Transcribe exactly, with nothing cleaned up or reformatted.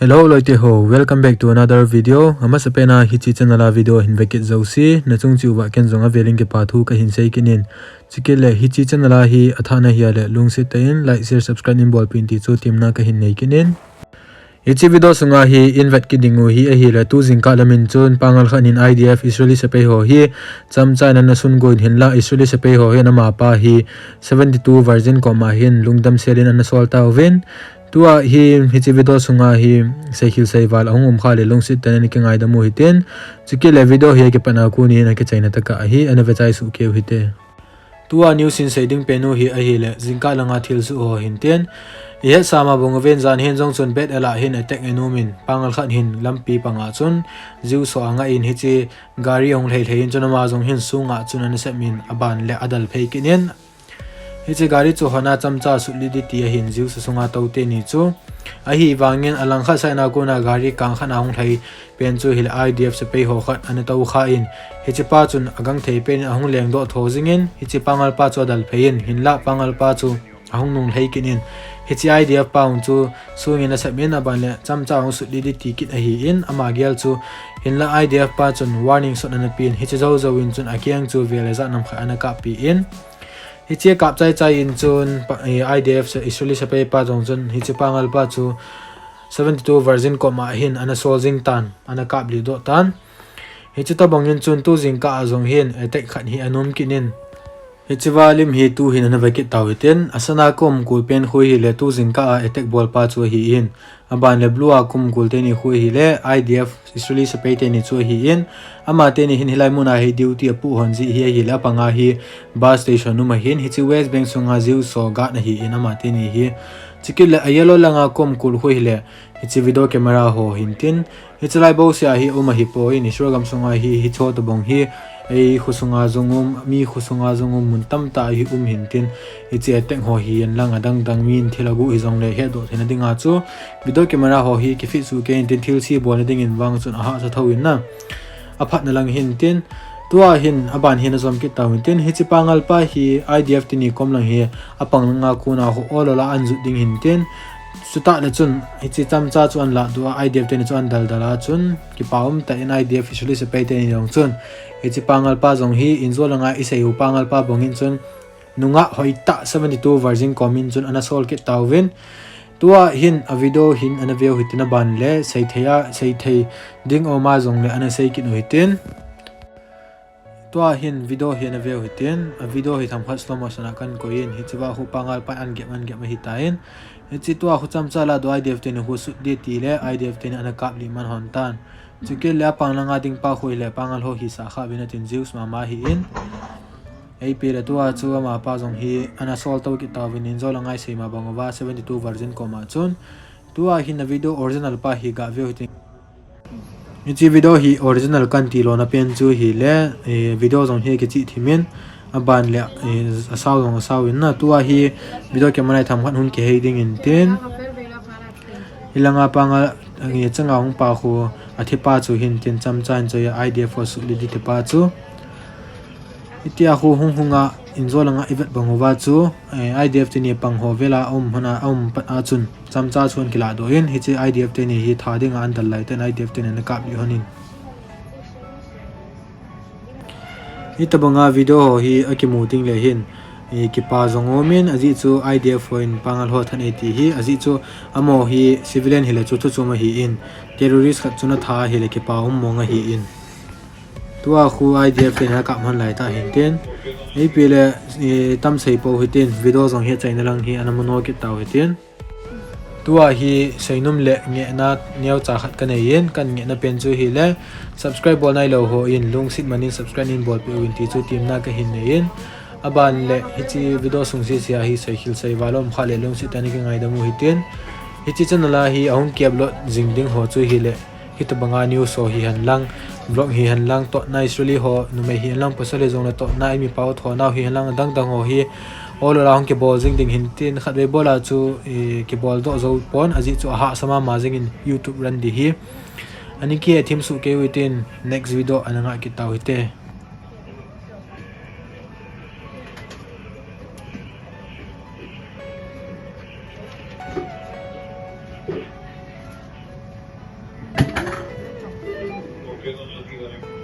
Hello loite ho, welcome back to another video. Amasapen a hiche channel a video hin vekit jouse nachung cheh uva ken jong avelin kipa thu kahin sei kit in. Chukit le hiche channel a hi athah nahi a le lungset tah in like, share, subscribe in bolpeh in ti chu temna kahin nei kit in. Hiche video sunga hi ihin vet kit ding u hi ahile tu jingkah lamin chun pangal khat hin I D F Israeli sepai ho hi chamcha in ana sungu in hinlah Israeli sepai ho hin amapa hi seventy-two Virgin koma hin lungdam selin ana sol tauvin. Tua hi hiche video sunga hi seikhel seival ahung um kha le lungset tah in ana kingaidam u hitin. Chukit le video hi akipatna kon in akichaina tah a hi ana vechai soh kit u hite. Tua news in sei ding pen u hi ahile jingkah langa thilsoh ho hintin. Ihet sa ma bang uvin jan hin jong chun Beit El a hin attack ana um in pangal khat hin lampi panga chun Jews ho angah in hiche gari ahung lhei lhei in chun ama jong hin sunga chun ana sem in aban le adalphei kit in. Hiche gari chu hon a chamcha sut lih ding ti ahin Jews sunga tou teni chu. Ahivangin alangkhat side na kona gari kang khat na hung lhai pen chu hile I D F sepai ho khat ana tou kha in. Hiche pa chun agangthei pen in ahung lengdoh tho jingin, hiche pangal pa chu adalphei in, hinlah pangal pa chu ahung nunglhai kit in. Hiche I D F pa hung chu sungin asem in aban le chamcha hung sut lih ding ti kit ahin, ama gel chu hinlah I D F pa chun warning shot ana pen, hiche jou jou in chun akeng chu vel le jah nam khat ana kappi in. Hiche kap chai chai in chun pa, eh, I D F se-, Israeli sepai pa jong chun hiche pangal pa chu seventy-two Virgin koma hin ana sol jing tan, ana kap lih doh tan. Hiche tobang in chun tu jingkah a jong hin attack khat hi ana um kit in. Hiche va lim hi tu hin ana vekit tau hitin, asana ka um kul pen khu hile tu jingkah a attack bol pa chu ahin. Aban le blue a ka um kul teni khu hile I D F Israeli sepai teni chu ahin. Ama teni hin hilai muna hi duty apuh hon jeh hi ahile apanga hi bus station um ahin, hiche West Bank sunga Jews ho guard ahin ama teni hi. Chukit le a yellow langa ka um kul khu hile hiche video camera ho hintin. Hiche lai bouseh a hi um ahipoi, Israel gam sunga hi, hiche tobang hi, ei khosunga jong um, mi khosunga jong um, mun tamtah a hi um hintin. Hiche attack ho hi ahin lang adang dang min thil aguh hijongle hetdoh theina dinga chu video camera ho hi kifit soh kei intin, thilse bolna dingin vang chun ahahsa thou in na. Aphatna lang hintin. Tua hin aban hin ajom kit tau hintin. Hiche pangal pa hi I D F teni kom lang hi apang langa kona khu ol ol a ana jot ding hintin. Chutah le chun hiche chamcha chu ana lahdoh a, I D F teni chu ana daldal a chun kipa um tah in I D F Israeli sepai teni jong chun hiche pangal pa jong hi injo langa isei u pangal pa bang in chun nungah hoitah seventy-two Virgin kom in chun ana sol kit tauvin. Tua hin a video hin ana veu hitin aban le seithei a, seithei ding um a jongle ana sei kit u hitin. Tua hin video hi ana veu hitin, a video hi themkhat slow motion a kana koi in, hiche va khu pangal pa ana gep, ana gep ahitan. Hiche tua khu chamcha lahdoh I D F teni khu sut ding ti le I D F teni ana kap lih man hon tan. Chukit le apang langa ding pa khu hile pangal ho hisah kha uvin atin Jews mama ahin. Ipi le tua chu amapa jong hi ana sol tou kit tauvin injo langa isei ma bang uva seventy-two Virgin koma chun. Tua hin a video original pa hi gaveu hitin. Hiche video hi original kana ti lona pen chu hile, eh, video jong hi kichih thim in, aban le, eh, asao jong asao in na. Tua hi video camera themkhat hung kihei ding intin. Hilanga pangal, eh, changa hung pa khu athi pa chu hintin chamcha in chu I D F ho sut lih ding ti pa chu. Hitia khu hung hunga injo langa ivet bang uva chu, eh, I D F teni pang ho vela um hona um pat a chun chamcha chun kilahdoh in, hiche I D F teni hi tha dinga ana dal lai ten I D F teni ana kap lih hon in. Hitobanga video ho hi akimu ding le hin, eh, kipa jong um in, ajeh chu I D F ho in pangal ho that e ti hi, ajeh chu amaho hi civilian hile chu thuchom ahin, terrorist khat chu ana that hile kipa um mong ahin. Tua khu I D F teni ana kap man lai tah hintin. Ipi le, eh, tam sei pou hitin, video jong hi achaina lang hi ana mu nom kit tau hitin. Tua hi seinom le ngehna neocha khat kanei in, kana ngehna pen chu hile, subscribe bol nailou ho in, lungset man in subscribe in bolpeh uvin ti chu temna kahin nei in. Aban le, hiche video sung sese a hi seikhel seival um kha le lungset tah in kingaidam u hitin. Hiche channel a hi ahung kiupload jing ding ho chu hile, hitobanga news ho hihen lang, vlog hihen lang, totna Israeli ho, numei hihen lang, pasal hijongle totna, eimi pao thonau hihen lang, adang dang ho hi, ol ol a hung kibol jing ding hintin, khatvei bol a chu, eh, kibol doh jou pon, ajeh chu ahahsa mama jingin YouTube run ding hi. Ani kihe thim soh kei u hitin, next video a ana ngah kit tau hite. Kaitonlal ke karen.